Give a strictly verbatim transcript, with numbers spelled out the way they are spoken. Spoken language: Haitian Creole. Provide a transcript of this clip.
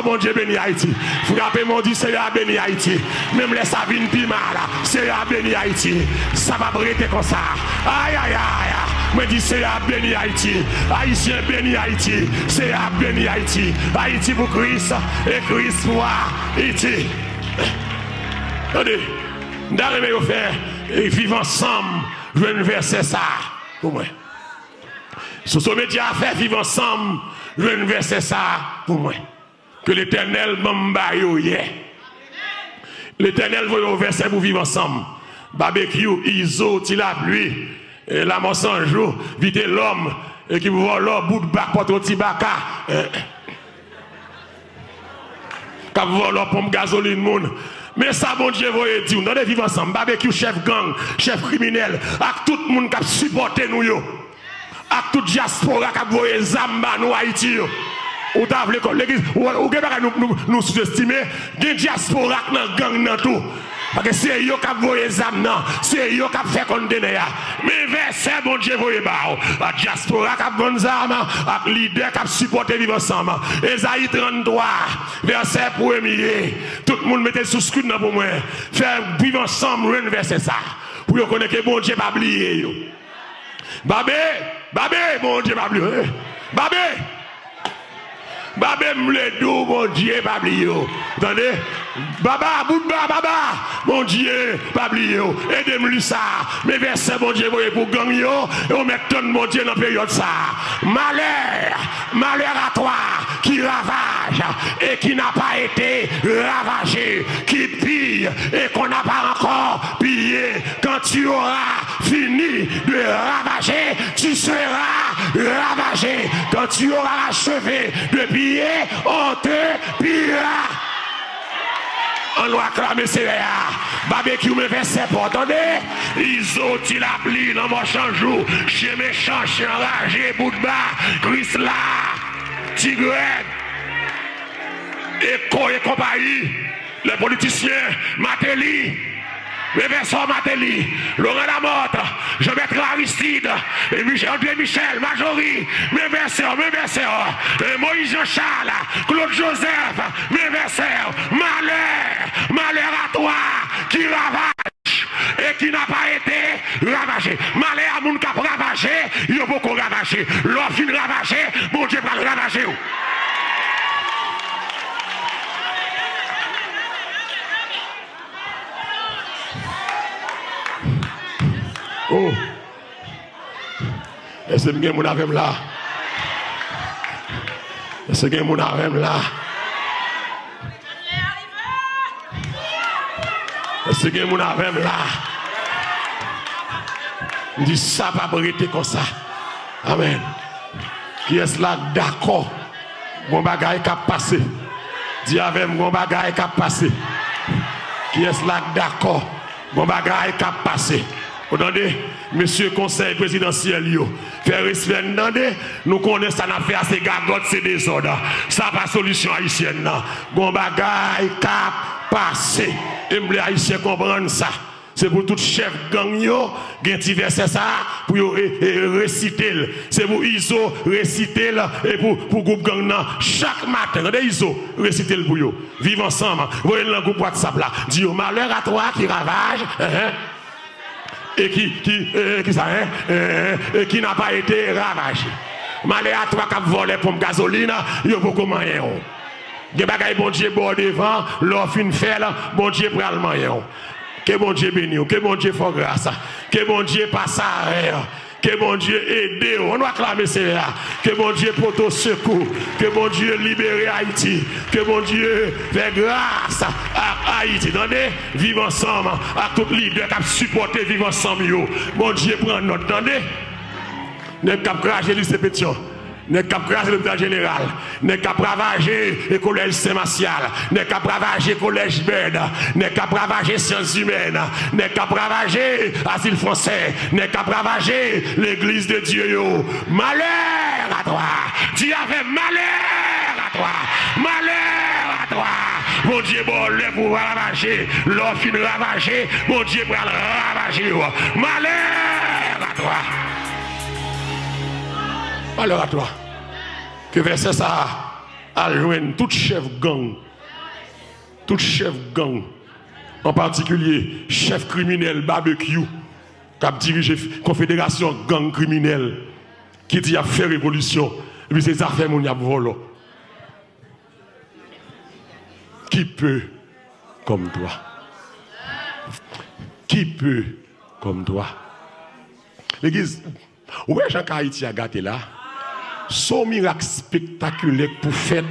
Bondye beni Ayiti. Frape men w, di, Seyè a beni Ayiti. Menm lè sa vin pi mal, Seyè a beni Ayiti. Sa p ap rete konsa. Ayayay. Mwen di, Seyè a beni Ayiti. Ayisyen beni Ayiti. Seyè a beni Ayiti. Ayiti pou Kris e Kris pou Ayiti. Tande, m ta renmen yo fè, eh, Viv Ansanm jwenn vèsè sa a pou mwen. Soso Medya a fè Viv Ansanm jwenn vèsè sa a pou mwen. Ke Letènèl ban m ba yo yè. Letènèl voye yon vèsè pou Viv Ansanm. Babekyou, Izo, Ti Lapli, eh, Lanmò San Jou, Vitelòm, ekip vòlò, bout bak, pòtò ti baka, eh, k ap vòlò ponp gazolin moun. Men sa Bondye voye di w, tande, Viv Ansanm, Babekyou, chèf gang, chèf kriminèl, ak tout moun k ap sipòte nou yo. Ak tout dyaspora k ap voye zam ba nou Ayiti yo. Ou ta vle kò legliz, ou, ou gen bagay nou, nou, nou souzestime, gen dyaspora k nan gang nan tou. Paske se yo k ap voye zam nan, se yo k ap fè kontenè a. Men vèsè Bondye voye ba w. Ak dyaspora k ap vann zam, ak lidè k ap sipòte Viv Ansanm. Ezayi tranntwa, vèsè premye. Tout moun mete sou screen nan pou mwen. Fè Viv Ansanm jwenn vèsè sa. Pou yo konnen ke Bondye pa bliye yo. Babe, Babe, Bondye pa bliye w. Babe, Babe, m vle di w, Bondye pa bliye w. Tande? Baba, bout ba, Baba, Bondye pa bliye w. Ede m li sa. Men vèsè Bondye voye pou gang yo, e w mèt tann Bondye nan peryòd sa. Malè, malheur à toi qui ravage et qui n'a pas été ravagé, qui pille et qu'on n'a pas encore pillé. Quand tu auras fini de ravager, tu seras ravagé. Quand tu auras achevé de piller, on te pillera. Ann nou aklame Seyè a. Babekyou, men vèsè pa w, tande? Izo, Ti Lapli, Lanmò San Jou, chen mechan, chen anraje, bout ba, Krisla, Ti Grèg, Eko e konpayi. Lè politisyen, Mateli, men vèsè w, Mateli, Laurent Lamothe, Jean Bertrand Aristide, e Mich-, André Michel, Majori, men vèsè w, men vèsè w, e Moïse Jean Charles, Claude Joseph, men vèsè w. Malè, malheur à toi qui ravage et qui n'a pas été ravagé. Malè a moun k ap ravaje, yo poko ravaje. Lè w fin ravaje, Bondye pral ravaje w. Oh. Èske m gen moun avè m la? Èske gen moun avè m la? Èske gen moun avè m la? M di sa p ap rete konsa. Amèn. Kiyès la k dakò? Gon bagay k ap pase. Di avè m, gon bagay k ap pase. Kiyès la k dakò? Gon bagay k ap pase. Ou tande? Mesye konsèy prezidansyèl yo, fè respè n, tande. Nou konnen sa n ap fè a se gagòt, se dezòd. Sa pa solisyon ayisyèn nan. Gon bagay k ap pase. E m vle Ayisyen konprann sa. Se pou tout chèf gang yo gen ti vèsè sa a pou yo e, e, resite l. Se pou Izo resite l, e pou, pou gwoup gang nan chak maten. Tande, Izo, resite l pou yo. Viv Ansanm, voye l nan gwoup WhatsApp la. Di yo, malheur à toi qui ravage, hein, et qui, qui, euh, qui ça, hein, euh, et qui n'a pas été ravagé. Malè a twa k ap vòlè ponp gazolin, yo poko manyen w. Gen bagay Bondye ba w devan, lè w fin fè l, Bondye pral manyen w. Ke Bondye beni w, ke Bondye fè w gras, ke Bondye pase avè w, ke Bondye ede w. Ann nou aklame Seyè a. Ke Bondye pote w sekou, ke Bondye libere Ayiti, ke Bondye fè gras ak Ayiti. Tande, Viv Ansanm ak tout lidè k ap sipòte Viv Ansanm yo, Bondye pran nòt, tande. Nèg k ap kraze lise Petyon, nèg k ap kraze lopital jeneral, nèg k ap ravaje, e, kolèj Sen Masyal, nèg k ap ravaje kolèj Bèd, nèg k ap ravaje Syans Imèn, nèg k ap ravaje Azil Fransè, nèg k ap ravaje Legliz de Dye yo. Malè a twa! Di avè m, malè a twa! Malè a twa! Bondye ba w lè pou w ravaje. Lè w fin ravaje, Bondye pral ravaje w. Malè a twa! Malè a twa! Ke vèsè sa a Al jwenn tout chèf gang, tout chèf gang, an patikilye chèf kriminèl Babekyou k ap dirije konfederasyon gang kriminèl ki di y ap fè revolisyon, epi se zafè moun y ap vòlò. Qui peut comme toi? Qui peut comme toi? Legliz, ou wè jan ka Ayiti a gate la? Se yon mirak spektakilè k pou fèt